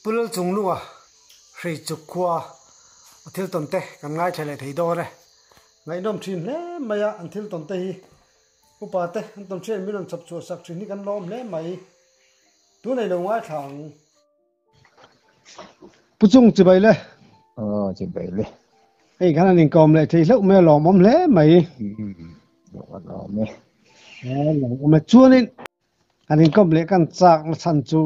Pu Lalchungnunga Hreichuk khua a thil tawn te kan ngaithla leh thei dawn e. Ngaihnawm thin hle mai a an thil tawn te hi upa te an tawn hriat min rawn chawp chhuah sak thin hi kan lawm hle mai. Tunei lo ngaithla ang. Pu Chung chibai le. Aw chibai le. Hei khan an inkawm leh thei hlauh mai a lawmawm hle mai. Lawm e. Lawmawm e. Chuanin an inkawm leh kan chak na chhan chu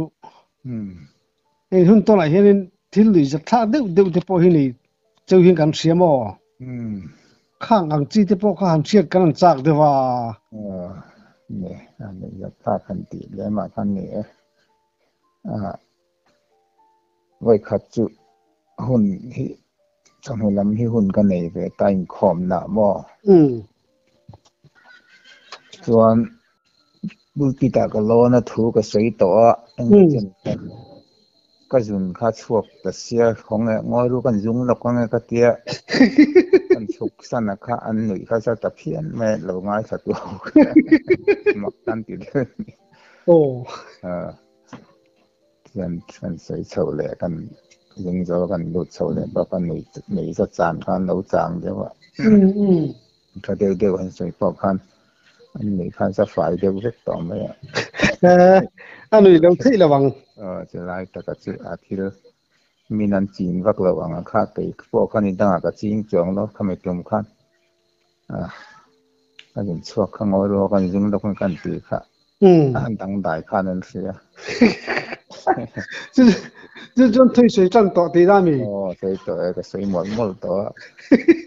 hei hun tawnah hianin thil lui zat thlak deuh deuh te pawh hi nei cheu hian kan hria maw? Khang ang chi te pawh kha han hriat kan han chak deuh a. Aw, ne, a nuih zat thlak han tih lemah khan ni e. Vawikhat chu hun hi chawhnu lam hi hun ka nei ve ta inkhawmna maw? Chuan pulpit ah ka lawn a thu ka sawi tawh a engtin ka zun kha chhuak ta sia khaw nge ngawi ru kan zung lawk ange ka tia kan chhuk san a kha an nuih kha sa ta phian mai lo ngaithla tu mak kan ti deuh a ni. Aw. Tian kan sawi chho leh kan zung zo kan lut chho leh pawh kan nui nui zat chan khan lo chang deuh a. Tha deuh deuh an sawi pawh khan an nuih khan sa fai deuh vek tawh mai a. A nui lo theih lo ang. Aw chulai taka chu a thil min an chin vak lo ang a kha kei pawh khan i dangah ka ching chuang lo khami tum khan. Kan inchhuak kha ngawi ruak an zung lawk kan tih kha an dangdai khan an hria. Chu chuan thui sawi tan tawh tih na mi? Aw sawi tawh e ka sawi mawlh mawlh tawh a.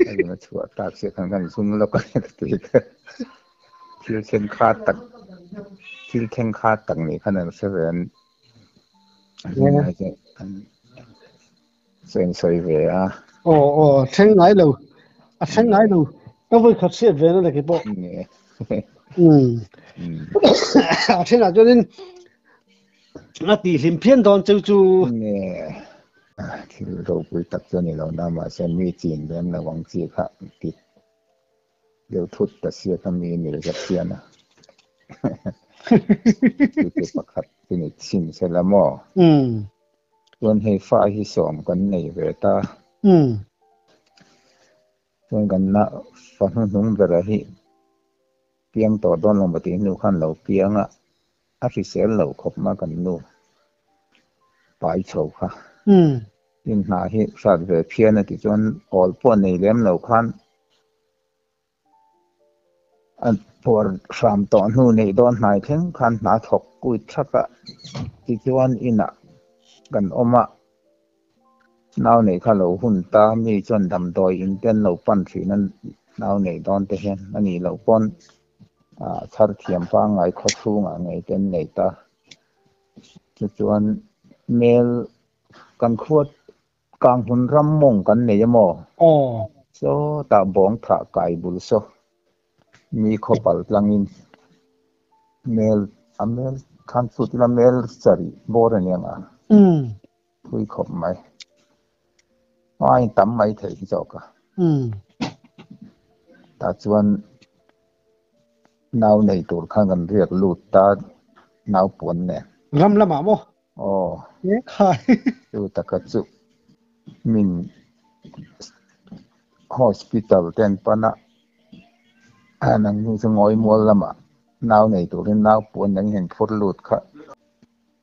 Ka zun a chhuah tak chiah khan kan zung lawk a ka ti kha. Thil then kha tak thil then kha tak nih khan an hre ve an Sawi sawi ve a. Aw aw thleng ngai lo. A thleng ngai lo. Ka vawi khat hriat ve na leki pawh. Um. A thenah chuanin a tih hlim phian dawn cheu chu. Nge thil ropui tak chu a ni lo na mahse mi chin lem lo ang chi kha ti deuh thut ta sia kha mi ni zet hian a. Chu chu pakhat chu ni chhin sela maw. Chuan hei fa hi sawm kan nei ve ta. Chuan kan na fa hnuhnung bera hi piang tawh dawn lo maw tih hnu khan lo piang a, a hrisel lo khawp ma kan nu pai chho kha. Tin hna hi hrat ve phian a ti chuan awl pawh nei lem lo khan A puar hram tawh hnu neih dawn hnai thleng khan hna thawk kuit thak a, tichuan inah kan awm a, nau neih kha lo hun ta, mi chuan damdawi in te an lo pan thin a, nau neih dawn te hian a nih loh pawn chhar thiam pangngai khaw chhungah ngei te an nei ta, tichuan mel kan khuat Kang hmun ram mawng kan nei emaw? Aw. Sawtah bawng thah kai bul saw mi khaw pal tlangin mel a mel khan chhut ila mel sarih bawr a nia nga. Umm. Thui khawp mai. Ai tam mai thei hi zawk a. Umm. Tah chuan nau nei tur khan kan riak lut ta nau puan nen. Ram lamah maw? Aw. Khai. Chu taka chu min hospital te an pan a, nang hi chu ngawi mual lamah nau nei turin nau puan an han phur lut kha.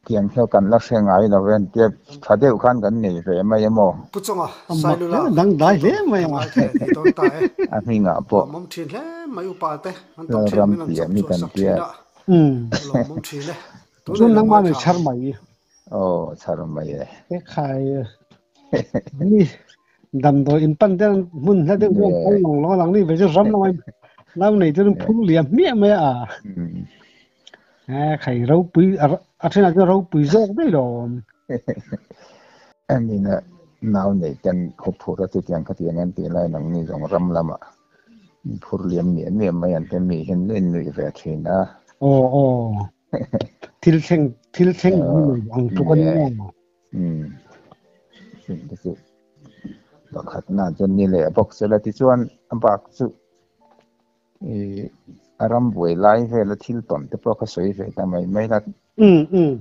Tiang hian kan la hre ngai lo ve an tia tha deuh khan kan nei ve mai a maw? Pu Chunga, Sailula, dangdai hle mai a. A hmingah pawh Lalram tih a mi kan tia. Chuan nangmah nei chhar mai. Aw chhar mai e. He khai ni damdawi in pan te hmun hla deuh deuh kal long long lang ni ve chu ram lamah nau nei chu phur liam hmiah mai a. He khai ropui a thenah chuan ropui zawk daih lawm. Anina nau nei ten khawphur a chutiang khatiang an tih lai nang ni zawng ram lamah phur liam miah miah mai an te mi hian nuih nuih ve thin a. Aw aw. Thil thleng thil thleng ni lo ang tluk a ni maw? Umm. Te chu pakhat na chuan ni leh bawk sela tichuan a bak chu i a ram buai lai vela thil tawn te pawh kha sawi ve ta mai mai la. Umm umm.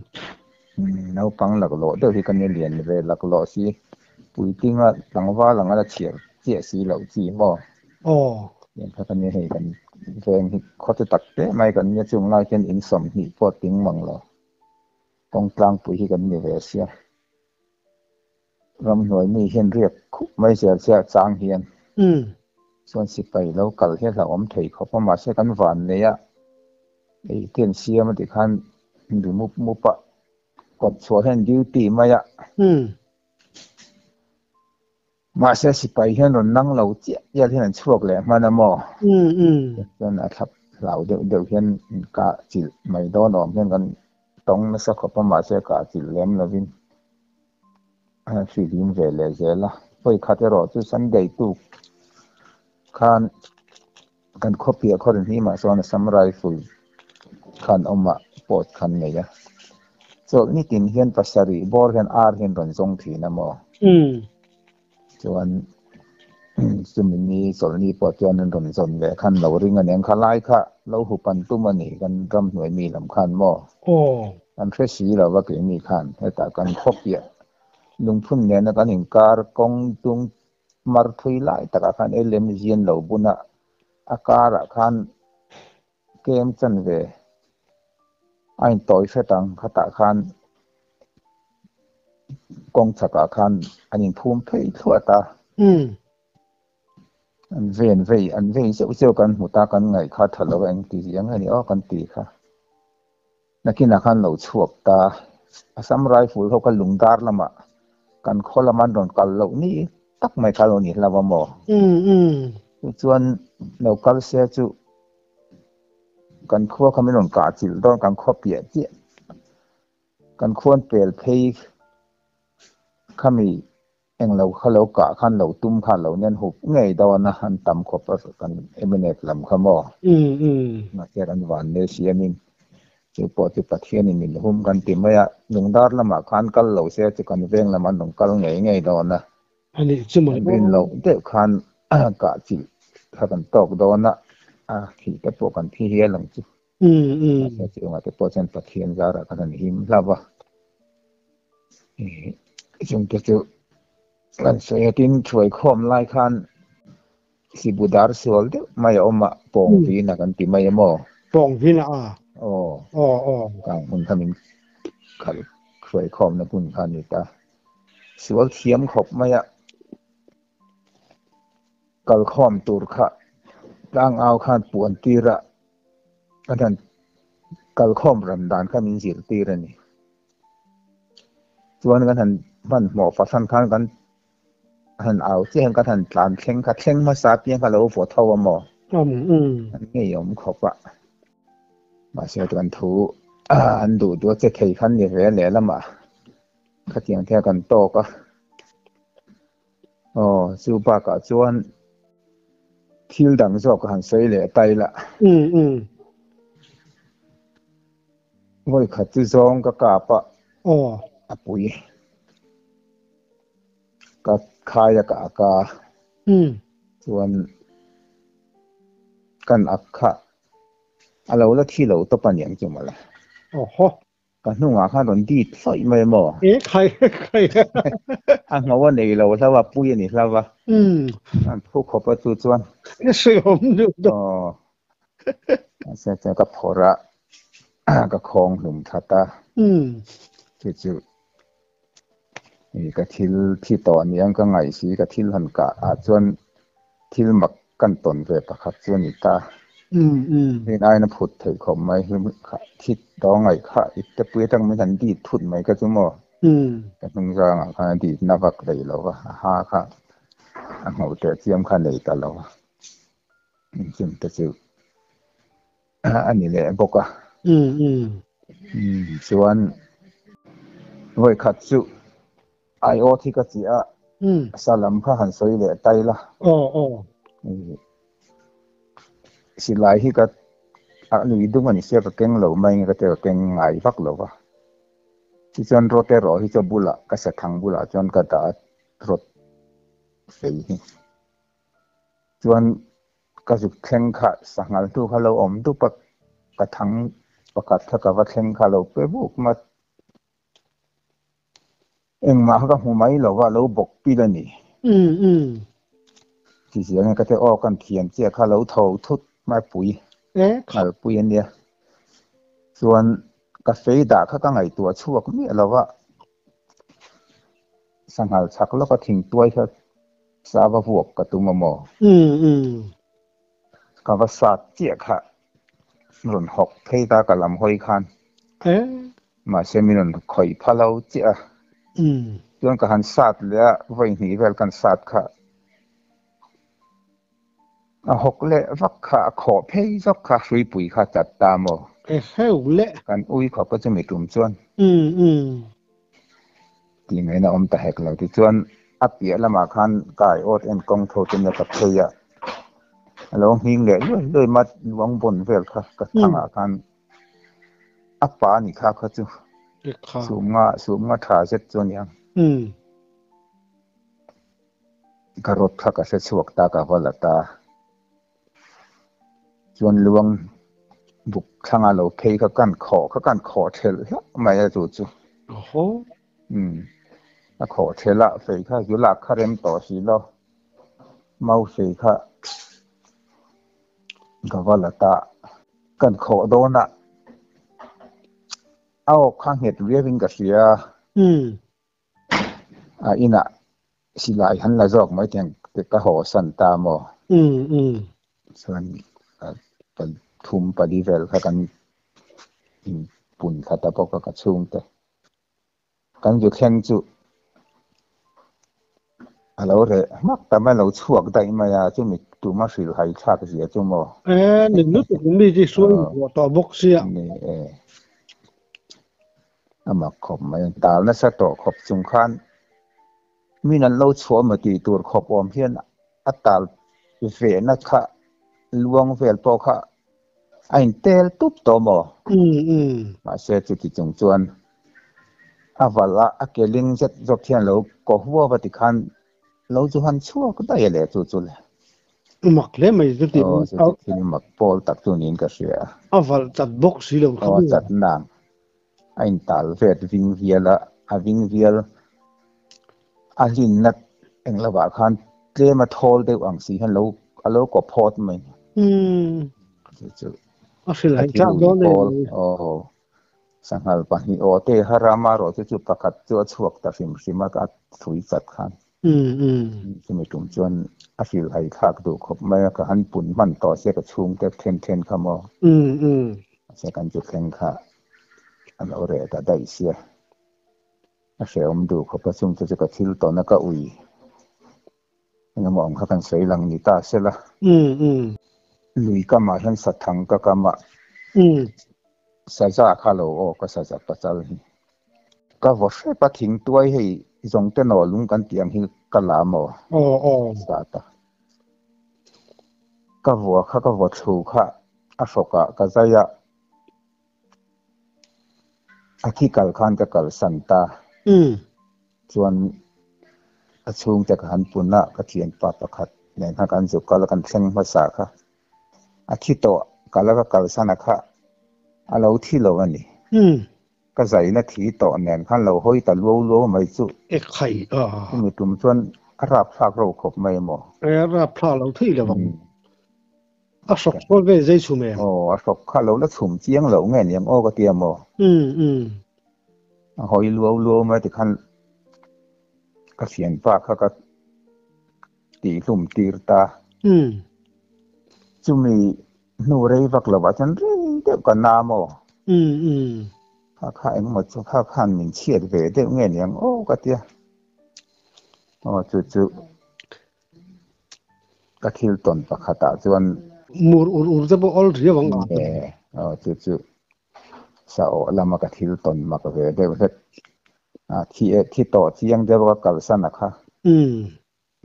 Naupang laklawh deuh hi ka ni lian ve laklawh si, puitlinga tlangval anga la chhiar chiah si loh chi maw? Aw. Tiang kha ka nia hei kan veng hi khaw chu tak teh mai kan nia chung lai hian in 20 pawh a ting mang lo. Kawng tlangpui hi kan ni ve sia. Ramhnuai mi hian riak khup mai zel che a chang hian. Chuan sipai lo kal hi a hlauhawm thei khawp a, mahse kan van nei a, ei te an siam a tih khan ri mup mup a, kawt chhuah hian duty mai a. Mahse sipai hian rawn nang lo chiah chiah hian an chhuak leh hman a maw? Chuan a thlap hlau deuh deuh hian kah chilh mai dawn awm hian kan tawng nasa khawp a, mahse kah chilh lem lovin a hrilim ve leh zel a. Vawi khat erawh chu Sunday tuk khan kan khawpiah khaw rin hlimah chuan Assam Rifle khan awm a, post khan nei a. Chawlh nitin hian pasarih bawr hian ar hian rawn zawng thin a maw? Chuan chumi ni chawlhni pawh chuan an rawn zawn leh khan lo ring a nen kha lai kha lo hup an tum a ni kan ramhnuai mi lam khan maw? Kan hre si lo va keini khan hetah kan khawpiah lungphun nena kan inkar kawng tung mar thui lai takah khan LM zian lo buna a karah khan kem chan ve a intawi hret ang khatah khan kawng chhakah khan an inphum phei thluat a. An ven vei an vei zeuh zeuh kan hmu ta kan ngaih kha tha lo a engti ziang a ni aw kan ti kha. Nakinah khan lo chhuak ta Assam Rifle ho kha lungdar lamah kan khaw lama an rawn kal loh ni tak mai kha lo ni hlauh a maw? Chu chuan lo kal se chu kan khua kha min rawn kah chilh dawn kan khua piah chiah kan khuan pel phei khami Englo kha lo kah khan lo tum khan lo nen hup ngei dawn a, an tam khawp a kan MNF lam kha maw? Mahse kan van nei siamin chu pawh chu Pathianin min hum kan ti mai a, Lungdar lamah khan kal lo se chu kan veng lamah an rawn kal ngei ngei dawn a. An rin loh deuh khan kah chilh kha kan tawk dawn a, a thih te pawh kan thi hial ang chu. Mahse chungah te pawh chuan Pathian zarah khan an him hlauh a. Chungte chu kan sawi a, tin thuaikhawm lai khan Sibu dar sual deuh mai a awm a, pawng vin a kan ti mai emaw? Pawng vin a a. Aw. Aw aw. Kang hmun kha min khalh thuaikhawmna hmun kha a ni ta. Sual thiam khawp mai a. Kalkhawm tur kha tlangau khan puan tir a, a dan kalkhawm ran dan kha min zirtir a ni. Chuan kan han hmanhmawh fahran khan kan han au chiah hian kan han tlan thleng kha thleng hmasa piang kha lo vaw tho a maw? An ngeiawm khawp a. Mahse kan thu an duh duh a che thei khan ni ve lehlamah khatiang te kan tawk a. Aw chu bakah chuan thil dang zawk ka han sawi leh ta ila. Vawi khat chu zawng ka kap a. Aw. A pui. Ka khai a ka ak a. Chuan kan ak kha a lo la thi lo tawp a niang chu mawle. Awhaw. Ka hnungah khan rawn dit hlawih mai maw? E khai khai. A ngho a nei lo hlauh a, pui a ni hlauh a. An phu khawp a chu chuan. Hrehawm deuh deuh. Aw. Mahse chuan ka phawrh a, ka khawng hlum that a. Chu chu ka thil thi tawh aniang ka ngaih si, ka thil han kah ah chuan thil mak kan tawn ve pakhat chu a ni ta. Rin aiin a phut theih khawp mai, thi tawh ngaih kha ip te pui atang min han dit thut mai kha chu maw. Ka hnung zangah khan a dit na vak rei lo va, a ha kha a ngho teh chiam kha nei ta lo va. Engkim te chu a ni leh bawk a. Chuan vawi khat chu aiawt hi ka chiah a, sa lam kha han sawi leh ta ila. Silai hi ka a lui dung a ni sia ka keng lo mai nge ka ti ka keng ngai vak lo va. Tichuan rawt erawh hi chu a bulah ka sathang bulah chuan ka dah a rawt fei hi. Chuan ka zuk thleng kha sanghal hnu kha lo awm dup a, ka thang pakhat kha ka va thleng kha lo pe buk mat. Engmah kha ka hmu mai lo va, lo bawk pil a ni. Ti ziah nge ka ti, aw kan thiam chiah kha lo tho thut mai pui, ngalpui a nia. Chuan ka fei dah kha ka ngaihtuah chhuak miah lo va, sanghal chak lawka thingtuai kha sava vuak ka tum a maw? Ka va sat chiah kha rawn hawk phei ta ka lam hawi khan. Mahse min rawn khawih pha lo chiah a. Chuan ka han sat leh a, vawi hnih vel kan sat kha a hawk leh vak kha, a khawh phei zawk kha hruipui kha chat ta maw? Kan ui khawp kha chumi tum chuan. Tih ngaihna awm ta hek lo. Tichuan a piah lamah khan kai awt en kawng tho te nia ka phei a, a lo nghing leh luai luai mat luang bawn vel kha ka thangah khan a pa ni kha kha chu sumnga sumnga tha zet chu a niang. Ka rawt kha ka hre chhuak ta ka va la ta. Chuan luang buk thlanga lo phei kha kan khawh kha kan khawh thelh hlauh mai a chu chu. Umm a khawh thelh a fei kha zu lak kha rem tawh si lo. Mau fei kha ka va la ta. Kan khawh dawn a a awk kha nghet viau in ka hria. A inah silai han la zawk mai teng te ka haw san ta maw? Chuan pathum pali vel kha kan inpun thla ta bawk a ka chhungte. Kan zu thleng chu a lo reh hmak ta mai, a lo chhuak daih mai a, chumi tuma hrilh hai thlak zia chu maw? E, ni lutuk mi chi hruai tawh bawk sia. Ni e. A mak khawp mai. Tal nasa tawh khawp chung khan min an lo chhuah maw tih tur khawp awm hian a tal vehna kha luang vel pawh kha a intel tup tawh maw? Mahse chuti chung chuan a valh a, a ke ling zet zawk hian lo kaw huau a tikhan lo chu han chhuak daih a le chu chu le. Mak hle mai chu tih. Aw chu thil mak pawl tak chu niin ka hria. A valh chat bawk si lo kha. Aw chat nang. A intal vet ving vial a, a ving vial a hlinna eng lovah khan tlem a thawl deuh ang si hian lo a lo kaw phawt mai. Chu chu a hrilh hai chak dawn e. Aw sanghal pahnih aw te kha rama erawh chu chu pakhat chu a chhuak ta hrim hrim a a thui chat khan. Chumi tum chuan a hrilh hai thlak duh khawp mai a, ka han pun hman tawh sia ka chhungte then then kha maw. Mahse kan chu thleng kha a lo reh ta daih sia. A hrehawm duh khawp a, chungte chu ka thil tawn a ka ui. Engemaw ang kha kan sawi lang ni ta sela. Lui kamah hian sathang ka kam a, saza kha lo aw ka saza pachal hi. Ka vaw hrep a thingtuai hei zawngte naw lung kan tih ang hi ka la maw? Sat a. Ka vua kha ka vaw thlu kha a hrawkah ka zai a, a thi kal khan ka kalsan ta. Chuan a chhungte ka han pun a, ka thianpa pakhat nen khan kan zuk kal a, kan thleng hmasa kha. A thi tawh kal a ka kalsan a kha a lo thi lo a ni. Ka zaina thi tawh nen khan lo hawi ta luau luau mai chu. E khai a. Chumi tum chuan a rapthlak ro khawp mai emaw? E a rapthlak lo thei lo ang. A hrawk sawn ve zai chhum em? Aw a hrawk kha lo la chhum chiang loh nge niang aw ka ti a maw? A hawi luau luau mai tikhan ka thianpa kha ka tihhlum tir ta. Chumi hnu rei vak lovah chuan rei deuh ka na maw? Kha kha engmaw chu kha khan min chhiat ve deuh nge niang aw ka ti a. Aw chu chu ka thil tawn pakhatah chuan Mur ur ur te pawh awl riau ang a. Aw chu chu sa awh lama ka thil tawn mak ve deuh hlek. A thi eh thi tawh chiang deuh a kalsan a kha.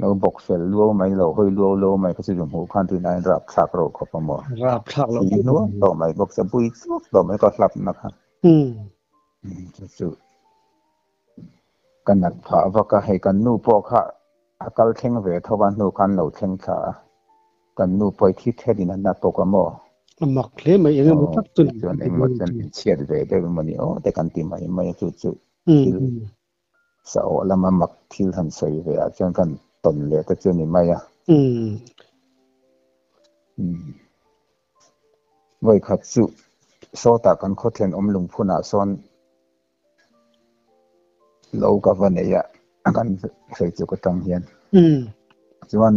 Lo bawk fel luau mai lo hawi luau luau mai kha chu zu hmuh khan tun aiin rap thlak ro khawp a maw. Rap thlak lo. Thi hnuang tawh mai bawk sa bui chhuak tawh mai ka hlap na kha. Chu chu ka nat phah vak a hei kan nu pawh kha a kal thleng ve tho a hnu khan lo thleng thla a kan nu pawh i thi thet in a na tawk a maw. A mak hle mai eng emaw tak chu chuan engmaw chuan in chhiat ve deuh emaw ni aw te kan ti mai mai a chu chu thil. Sa awh lama mak thil han sawi ve ah chuan kan tawn leh te chu a ni mai a. Vawikhat chu sawtah kan khawthlen awm lungphunah sawn lo ka va nei a, kan sawi chu ka tang hian. Chuan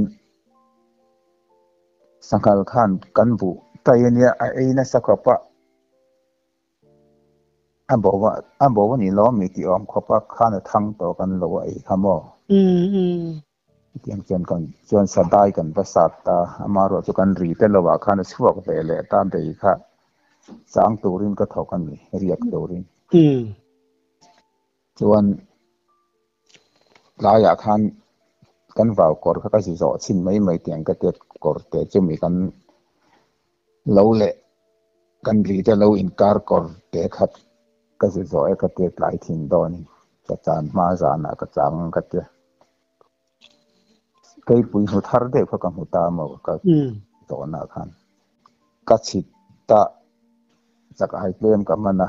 sanghal khan kan buh tai a nia, a ei nasa khawp a. A bo a, a bo a ni lo mi tih awm khawp a, khan a thang tawh kan lo a ei kha maw? Chutiang chuan kan chuan sadai kan va sat ta, amaherawh chu kan ri te lovah khan a chhuak ve leh ta bei kha chang turin ka thawk a ni, riak turin. Chuan tlaiah khan kan vau kawr kha ka zi zawh chhin mai mai tiang ka tia kawr te chu mi kan lo leh kan ri te lo inkar kawr te khat ka zi zawh e ka tia tlai thin dawnin ka chan hma zanah ka chang ang ka tia. Keipui hmu thar deuh kha ka hmu ta maw ka tawhna khan. Ka chhit ta chak ai tlem ka hman a,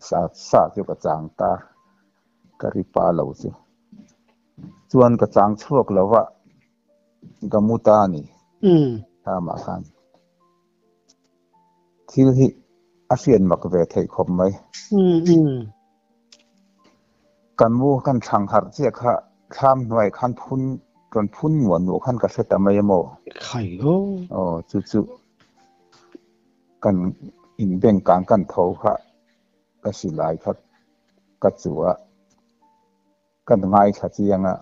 sa sa chu ka chang ta, ka ri pa lo chu. Chuan ka chang chhuak lo va, ka mu ta a ni. Thamah khan thil hi a hriat mak ve theih khawp mai. Kan mu kan thlang harh chiah kha thlam hnuai khan phun rawn phun nuah nuah khan ka hre ta mai a maw? Khai aw. Aw chu chu kan inbeng kang kan tho kha ka silai kha ka chu a kan ngaithla chiang a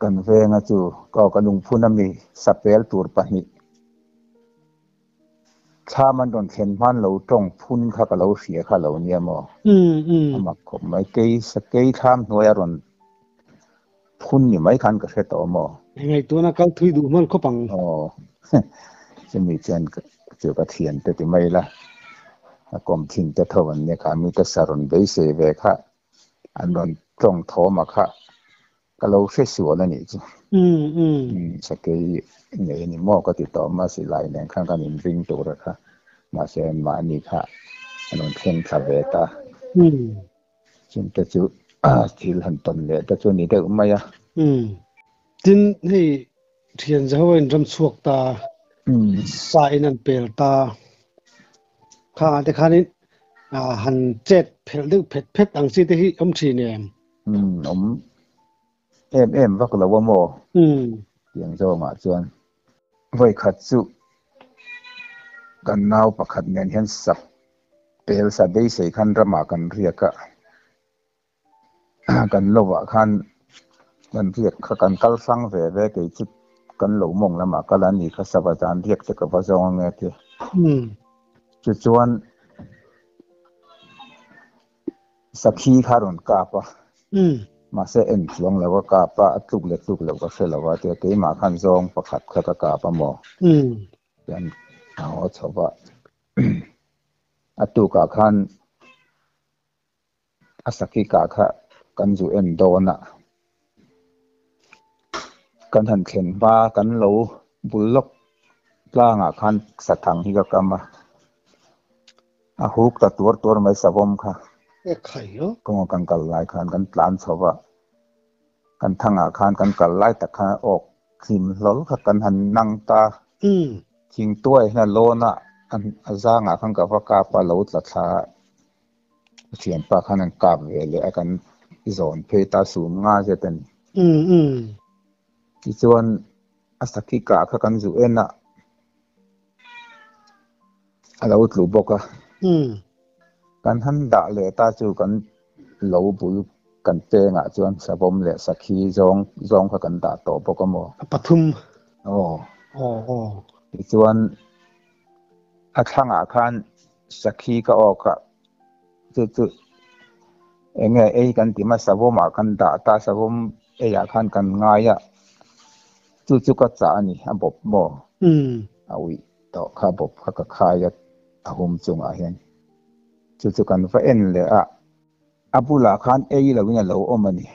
kan venga chu aw ka lungphun ami sapel tur pahnih Thlam an rawn thlen hman lo tawng phun kha ka lo hria kha lo nia maw? A mak khawp mai. Kei sakei thlam hnuai a rawn phun ni mai khan ka hre tawh maw? Ngaihtuahna kal thui duh hman khawp ang. Aw, chumi chuan chu ka thian te ti mai la, a kawm thin te tho an nia kha, mi te sa rawn beisei ve kha an rawn tawng thawm a kha. Ka lo hre sual a nih chu. Sakei ngei a ni maw ka ti tawh a, silai nen khan kan inring tur a kha. Mahse mahni kha an rawn thleng thla ve ta. Chungte chu thil han tawn leh te chu a ni deuh mai a. Tin, hei thian Jehovah in ram chhuak ta, sa in an pel ta. Khangah te khanin han chet phelh deuh phet phet ang chi te hi awm thin em? Umm awm em em vak lo a maw? Tiang zawngah chuan vawi khat chu kan nau pakhat nen hian sak pel sa beisei khan ramah kan riak a, kan lovah khan kan riak kha kan kal hrang ve ve kei chu kan lo mawng lamah kal a ni kha sava zan riak te ka va zawng ange a tia. Tichuan. Sakhi kha rawn kap a, mahse en chuang lo a kap a, a tluk leh tluk loh ka hre lo a tia keimah khan zawng pakhat kha ka kap a maw? Tian a haw chho va, a tukah khan a sakhi kah kha kan zu en dawn a, kan han thlen hma kan lo bul lawk tlangah khan sathang hi ka kam a. A huk ta tuar tuar mai savawm kha. E khai aw. Kawnga kan kal lai khan kan tlan chho va, kan thangah khan kan kal lai tak khan awk hlim hlawl kha kan han nang ta. Thingtuai hian a lawn a, a zangah khan ka va kap a, lo tla thla a, ka thianpa khan an kap ve leh a, kan zawn phei ta sum nga zet a ni. Tichuan a sakhi kah kha kan zu en a. A lo tlu bawk a. Kan han dah leh ta chu kan lo bul kan pengah chuan savawm leh sakhi zawng zawng kha kan dah tawh bawk a maw? A pathum. Aw. Aw aw. Tichuan a thlangah khan sakhi ka awk a, chu chu eng nge ei kan ti mai savawmah kan dah ta, savawm eiah khan kan ngai a, chu chu ka chah a ni, a bawp maw? A uih tawh kha bawp kha ka khai a, a hum chungah hian chu chu kan va en leh a, a bulah khan ei loin a lo awm a ni.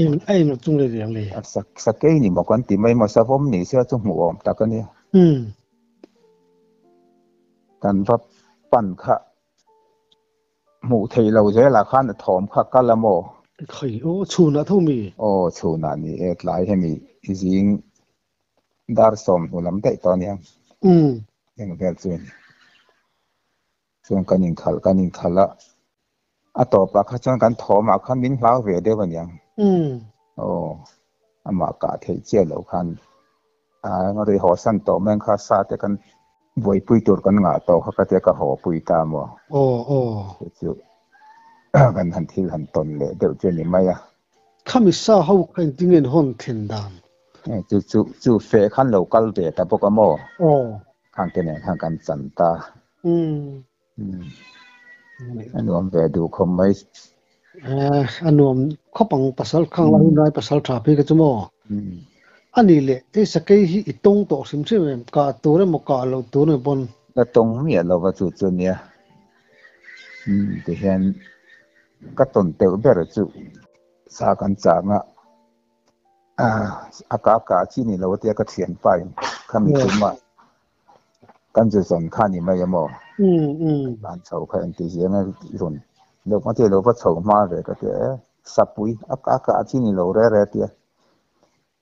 Eng a eng chung leh reng le? A sakei ni maw kan ti mai maw, savawm ni sia chu hmuh awm tak a nia. Kan va pan kha hmuh theih lo zelah khan a thawm kha kal a maw? Khai aw chhunah tho mi? Aw chhunah ni e tlai hemi zing dar sawm hnu lam daih tawh ania. Umm. Eng vel chu ni. Chuan kan inkhalh kan inkhalh a, a tawpah kha chuan kan thawmah khan min hlau ve deuh aniang. Umm. Aw amah kah theih chiah loh khan a ri haw san tawh mai ang kha sa te kan buaipui tur kan ngah tawh kha ka tia ka haw pui ta maw. Aw aw. Chu chu kan han thil han tawn leh deuh chu a ni mai a. Khami sa ho kha engtin nge an hawn thlen dan? Chu chu chu feh khan lo kal ve ta bawk a maw? Aw. Khang te nen khan kan chan ta. Umm. Umm. A nuam ve duh khawp mai. A nuam khawp ang pasal khang lai hun lai pasal tha phei kha chu maw? Umm. A nih leh hei sakei hi i tawng tawh hrim hrim em? Kah tur emaw kah loh tur emaw pawn. Ka tawng miah lova chu chu nia. Umm tihian ka tawn teuh ber chu sa kan chang a. A ka ka chi ni lo tia ka thianpa in khami tum a kan zu zawn kha ni mai emaw kan chho kha engti ziang a rawn deuh maw tia lo va chho hma ve ka tia e sapui a ka ka chi ni lo re re tia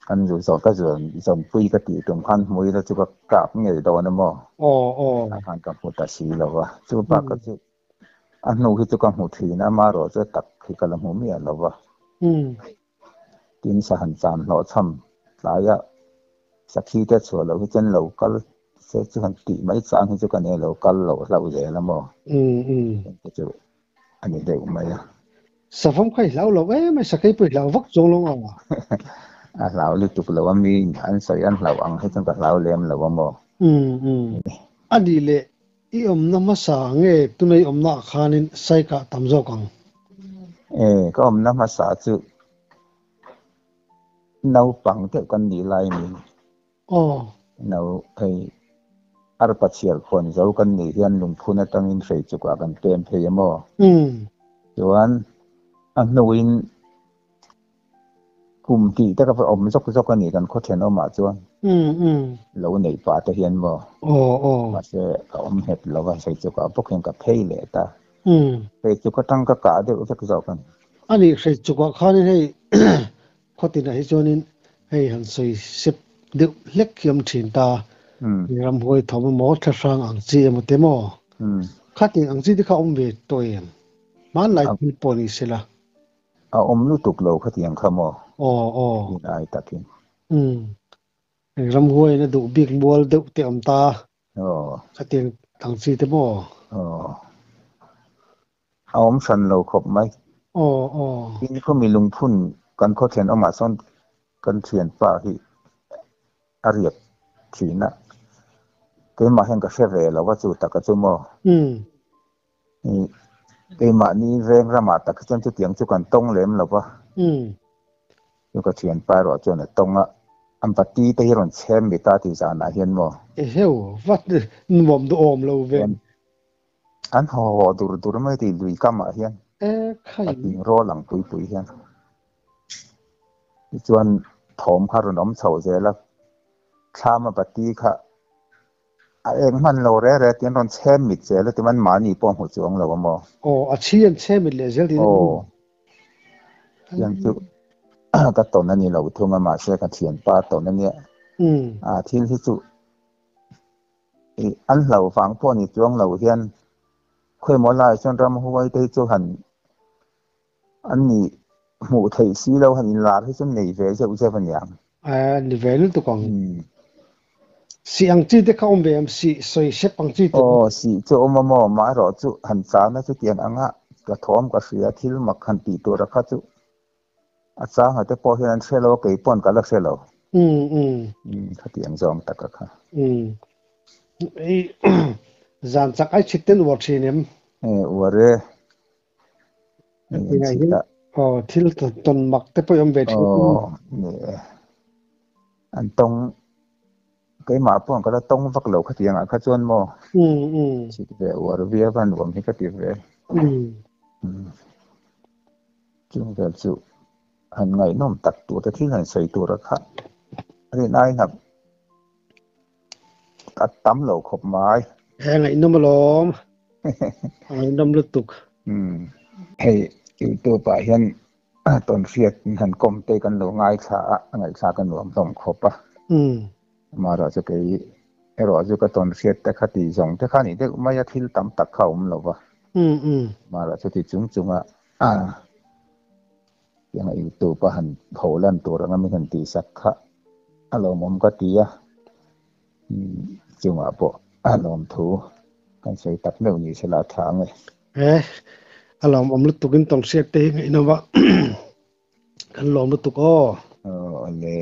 kan zu zawn ka zawn zawn pui ka tih tum khan hmui la chu ka kap ngei dawn emaw tah khan ka hmu ta si lo va chu bakah chu a hnu hi chu ka hmu thin a amaherawhchu tak hi ka la hmu miah lo va. Tin sa han chan hlawh chham tlaia sakhi te chhuah loh hi chuan lo kal se chu han tih mai chang hi chu ka nei lo kal loh hlauh zel a maw? Te chu a ni deuh mai a. Savawm kha i hlau lo em mai, sakei pawh i hlau vak chuang lo ang a? A hlau lutuk lo a, mi an sawi an hlauh ang hi chuan ka hlau lem lo a maw? A nih leh I awmna hmasa nge tuna i awmna ah khanin saikah tam zawk ang? E, ka awmna hmasa chu naupang deuh kan nih lai a ni. Aw. No, hei arpa chhiar khawn zo kan nih hian lungphun atangin hrei chukah kan pem phei a maw? Umm. Chuan a hnuin Kum tih te ka va awm zawk zawk a ni kan khaw thenawmah chuan. Lo neih pah te hian maw. Mahse ka awm nghet lo va, hei chu ka bawk hian ka phei leh ta. Hei chu ka tang ka kah deuh vek zawk a ni. A nih hei chukah khanin hei khaw tinah hi chuanin hei han sawi sep deuh hlek hi awm thin ta. Ramhuai thawm emaw thlahrang ang chi emaw te maw. Khatin ang chi te kha awm ve tawh em? Hmanlai thil pawh ni sela. A awm lutuk lo khatiang kha maw? Aw aw. Tin ai takin. Umm. Eng ramhuaiin a duh bik mual deuh te awm ta. Aw. Khatiang ang chi te maw? Aw. A awm hran lo khawp mai. Aw aw. Tin khawmi lungphun kan khaw thenawmah sawn kan thianpa hi a riak thin a. Keimah hian ka hre ve lo a chu taka chu maw? Umm. Keimahni veng ramah tak hi chuan chutiang chu kan tawng lem lo va. Chu ka thianpa erawh chuan a tawng a, an pati te hi rawn chhem mi ta tih zanah hian maw. Eheu, vat nuam duhawm lo ve. An haw haw dur dur mai tih lui kamah hian. E khai. A ting rawl ang pui pui hian. Tichuan thawm kha rawn awm chho zel a, thlama pati kha A eng hman lo re re tiin rawn chhem mit zel a timan mahni pawh hmu chuang lo a maw? Aw, a chhi an chhem mit leh zel tiin. Aw, tiang chu ka tawn a ni lo thung a mahse ka thianpa tawn a nia. A thil hi chu i an hlo vang pawh ni chuang lo hian khawimaw lai chuan ramhuai te hi chu han an ni hmuh theih si lo han inlar hi chu nei ve zeuh zeuh a niang. A ni ve lutuk ang. Sih ang chi te kha awm ve em? Sih sawi sep ang chi te. Aw, sih chu awm a maw? Maherawh chu han chana chutiang anga ka thawm ka hria thil mak han tih tura kha chu a changa te pawh hian an hre lo a, kei pawn ka la hre lo. Khatiang zawng taka kha. Ei zan chak ai chhit ten uar thin em? E, uar e. Aw thil tawn mak te pawh i awm ve thin. Aw ni e. An tawng keimah pawh ka la tawng vak lo khatiang ah kha chuan maw. Chhit ve uar viau a nuam hi ka ti ve. Chung vel chu han ngaihnawm tak tur te thil han sawi tur a kha rin ai hnap a tam lo khawp mai. He ngaihnawm alawm. A ngaihnawm lutuk. Umm hei youtube ah hian Tawn hriat han kawm te kan lo ngaithla a, a ngaihthlak a nuam hlawm khawp a. Amaherawh chu kei erawh chu ka tawn hriat te kha tih zawng te kha a nih deuh mai a, thil tam tak kha a awm lo va. Amaherawh chu ti chung chunga tianga youtube a han pho lan tur anga min han tihsak kha a lawmawm ka ti a. Chungah pawh a lawmthu kan sawi tak meuh ni se la tha ang e. He a lawmawm lutuk in tawn hriat te hi ngaihnawm a kan lawm lutuk aw. Aw le.